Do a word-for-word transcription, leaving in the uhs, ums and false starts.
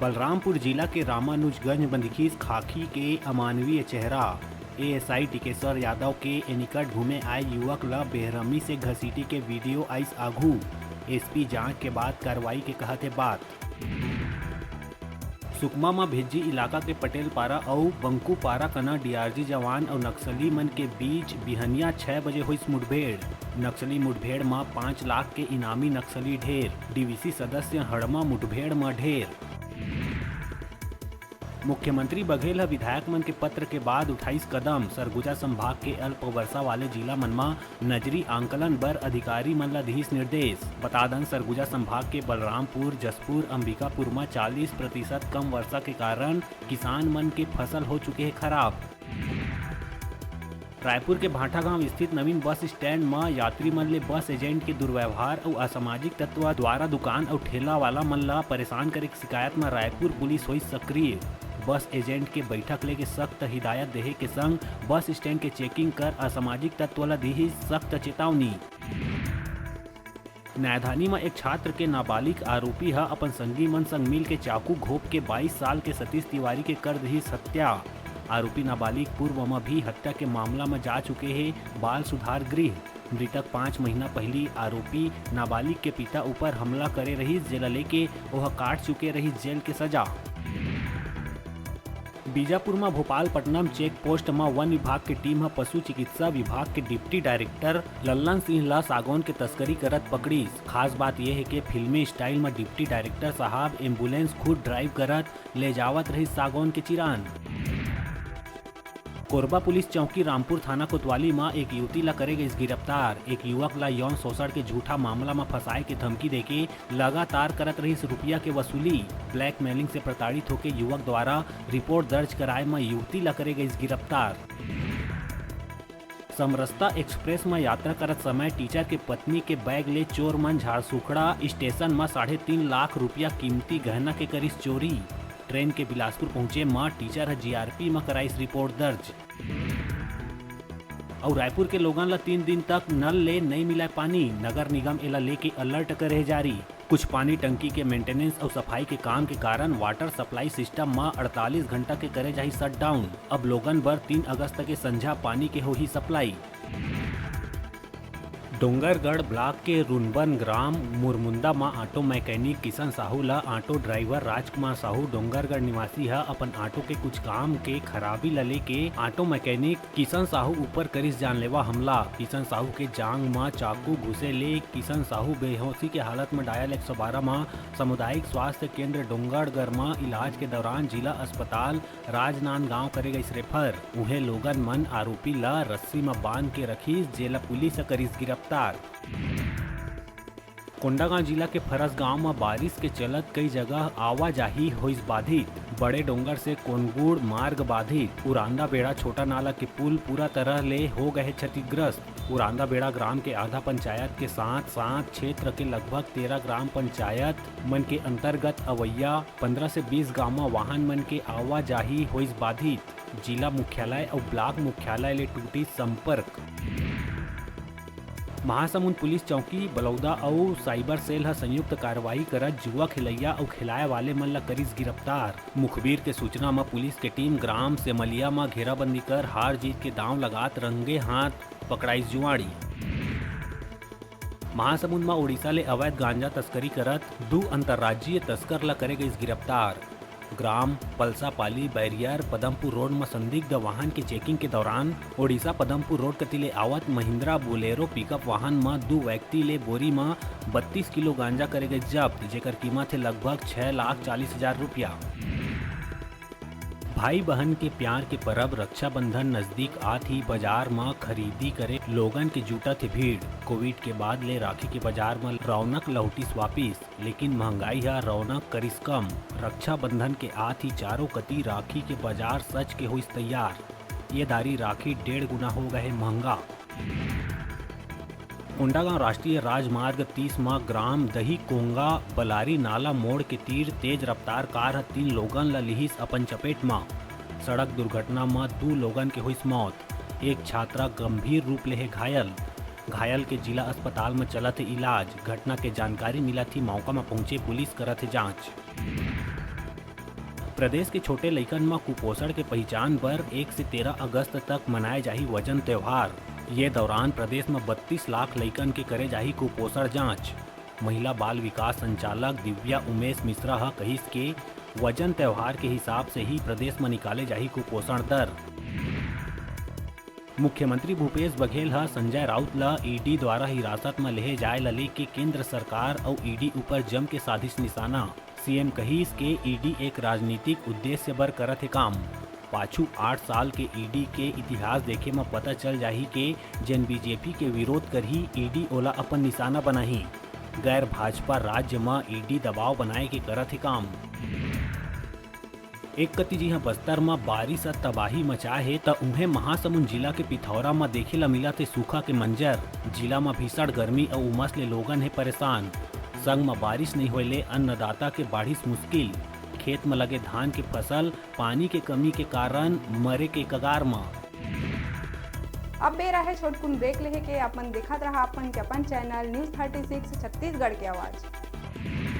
बलरामपुर जिला के रामानुजगंज म दिखिस खाकी के अमानवीय चेहरा। एएसआई टिकेश्वर यादव के एनिकट घूमे आए युवक ल बेरहमी से घसीटी के वीडियो आइस आघू। एसपी जांच के बाद कार्रवाई के कहत हे बात। सुकमा म भेज्जी इलाका के पटेल पारा अउ बंकू पारा कना डीआरजी जवान अउ नक्सली मन के बीच बिहनिया छह बजे होइस मुठभेड़। नक्सली मुठभेड़ म पाँच लाख के इनामी नक्सली ढेर, डीवीसी सदस्य हड़मा मुठभेड़ म ढेर। मुख्यमंत्री बघेल ह विधायक मन के पत्र के बाद उठाइस कदम। सरगुजा संभाग के अल्प वर्षा वाले जिला मन म नजरी आंकलन बर अधिकारी मन ल दिहिस निर्देश। बता दन, सरगुजा संभाग के बलरामपुर, जशपुर, अंबिकापुर म चालीस प्रतिशत कम वर्षा के कारण किसान मन के फसल हो चुके हे खराब। रायपुर के भाटागांव स्थित नवीन बस स्टैंड म यात्री मन ले बस एजेंट के दुर्व्यवहार अउ असामाजिक तत्व द्वारा दुकान अउ ठेला वाला मन ल परेशान करे के शिकायत म रायपुर पुलिस होइस सक्रिय। बस एजेंट के बैठक लेके सख्त हिदायत देहे के संग बस स्टैंड के चेकिंग कर असामाजिक तत्व ल दिहिस सख्त चेतावनी। न्यायधानी म एक छात्र के नाबालिग आरोपी ह अपन संगी मन संग मिल के चाकू घोंप के बाईस साल के सतीश तिवारी के कर दिहिस हत्या। आरोपी नाबालिग पूर्व म भी हत्या के मामला म जा चुके हे बाल सुधार गृह। मृतक पाँच महीना पहिली आरोपी नाबालिग के पिता ऊपर हमला करे रहिस, जेला लेके ओह काट चुके रहिस जेल के सजा। बीजापुर म भोपालपट्टनम चेक पोस्ट म वन विभाग के टीम ह पशु चिकित्सा विभाग के डिप्टी डायरेक्टर लल्लन सिंह ल सागौन के तस्करी करत पकड़िस। खास बात ये हे के फिल्मी स्टाइल म डिप्टी डायरेक्टर साहब एम्बुलेंस खुद ड्राइव करत ले जावत रहिस सागौन के चिरान। कोरबा पुलिस चौकी रामपुर थाना कोतवाली म एक युवती ल करे गइस गिरफ्तार। एक युवक ल यौन शोषण के झूठा मामला म फंसाए के धमकी देके लगातार करत रहिस रुपया के वसूली। ब्लैकमेलिंग से प्रताड़ित होके युवक द्वारा रिपोर्ट दर्ज कराए म युवती ल करे गइस गिरफ्तार। समरसता एक्सप्रेस म यात्रा करत समय टीचर के पत्नी के बैग ले चोर मन झारसुखड़ा स्टेशन म साढ़े तीन लाख रुपया कीमती गहना के करिस चोरी। ट्रेन के बिलासपुर पहुंचे म टीचर ह जीआरपी म कराइस रिपोर्ट दर्ज। अउ रायपुर के लोगन ल तीन दिन तक नल ले नइ मिलय पानी, नगर निगम एला लेके अलर्ट करे हे जारी। कुछ पानी टंकी के मेंटेनेंस अउ सफाई के काम के कारण वाटर सप्लाई सिस्टम म अड़तालीस घंटा के करे जाही शटडाउन। अब लोगन बर तीन अगस्त के संझा पानी के होही सप्लाई। डोंगरगढ़ ब्लॉक के रुनबन ग्राम मुरमुंदा म ऑटो मैकेनिक किशन साहू ल ऑटो ड्राइवर राजकुमार साहू, डोंगरगढ़ निवासी ह अपन ऑटो के कुछ काम के खराबी ल लेके ऑटो मैकेनिक किशन साहू ऊपर करिस जानलेवा हमला। किशन साहू के जांग म चाकू घुसे ले किशन साहू बेहोशी के हालत म डायल एक सौ बारह म सामुदायिक स्वास्थ्य केंद्र डोंगरगढ़ म इलाज के दौरान जिला अस्पताल राजनांदगांव करे गइस रेफर। उहें लोगन मन आरोपी ल रस्सी म बांध के रखिस, जेला पुलिस ह करिस गिरफ्तार। कोंडागांव जिला के फरसगांव म बारिश के चलत कई जगह आवाजाही होइस बाधित। बड़े डोंगर से कोनगुड़ मार्ग बाधित। उरांदा बेड़ा छोटा नाला के पुल पूरा तरह ले हो गए हे क्षतिग्रस्त। उरांदा बेड़ा ग्राम के आधा पंचायत के साथ साथ क्षेत्र के लगभग तेरह ग्राम पंचायत मन के अंतर्गत अवैया पन्द्रह से बीस गांव म वाहन मन के आवाजाही होइस बाधित। जिला मुख्यालय अउ ब्लॉक मुख्यालय ले टूटिस संपर्क। महासमुंद पुलिस चौकी बलौदा अउ साइबर सेल ह संयुक्त कार्रवाई करत जुआ खेलैया अउ खिलाए वाले मन ल करिस गिरफ्तार। मुखबिर के सूचना म पुलिस के टीम ग्राम सेमलिया म घेराबंदी कर हार जीत के दांव लगात रंगे हाथ पकड़ाइस जुआड़ी। महासमुंद म ओडिशा ले अवैध गांजा तस्करी करत दू अंतर्राज्यीय तस्कर ल करे गइस गिरफ्तार। ग्राम पलसापाली बैरियर पदमपुर रोड म संदिग्ध वाहन के चेकिंग के दौरान ओडिशा पदमपुर रोड कति ले आवत महिंद्रा बोलेरो पिकअप वाहन म दू व्यक्ति ले बोरी म बत्तीस किलो गांजा करे गइस जब्त, जेकर कीमत हे लगभग छह लाख चालीस हजार रुपया। भाई बहन के प्यार के परब रक्षाबंधन नजदीक आत ही बाजार म खरीदी करे लोगन के जुटत हे भीड़। कोविड के बाद ले राखी के बाजार म रौनक लौटिस वापिस, लेकिन महंगाई ह रौनक करिस कम। रक्षाबंधन के आत ही चारों कती राखी के बाजार सज के होइस तैयार। ये दारी राखी डेढ़ गुना हो गए हे महंगा। कोंडागांव राष्ट्रीय राजमार्ग तीस म ग्राम दही कोंगा बलारी नाला मोड़ के तीर तेज रफ्तार कार ह तीन लोगन ल लिहिस अपन चपेट म। सड़क दुर्घटना म दू लोगन के होइस मौत। एक छात्रा गंभीर रूप ले हे घायल। घायल के जिला अस्पताल म चलत हे इलाज। घटना के जानकारी मिलत ही मौका म पहुंचे पुलिस करत हे जांच। प्रदेश के छोटे लइकन म कुपोषण के पहिचान बर एक से तेरह अगस्त तक मनाए जाही वजन त्योहार। ये दौरान प्रदेश म बत्तीस लाख लइकन के करे जाही कुपोषण जांच। महिला बाल विकास संचालक दिव्या उमेश मिश्रा ह कहिस के वजन त्योहार के हिसाब से ही प्रदेश म निकाले जाही कुपोषण दर। मुख्यमंत्री भूपेश बघेल ह संजय राउत ल ईडी द्वारा हिरासत म लेहे जाय ल लेके केंद्र सरकार अउ ईडी ऊपर जम के साधिस निशाना। सीएम कहिस के ईडी एक राजनीतिक उद्देश्य बर करत हे काम। पाछू आठ साल के ईडी के इतिहास देखे म पता चल जाही के जेन बीजेपी के विरोध करही, ईडी ओला अपन निशाना बनाही। गैर भाजपा राज्य म ईडी दबाव बनाए के करत हे काम। एक कति जिहां बस्तर म बारिश ह तबाही मचाए हे, त उहें महासमुंद जिला के पिथौरा म देखे ल मिलत हे सूखा के मंजर। जिला म भीषण गर्मी अउ उमस ले लोगन हे परेशान। संग म बारिश नइ होए ले अन्नदाता के बाढ़िस मुश्किल। खेत म लगे धान के फसल पानी के कमी के कारण मरे के कगार म। अब बेरा हे छोटकुन ब्रेक लेहे के। अपन देखत रहा अपन के अपन channel news thirty six Chhattisgarh के आवाज़।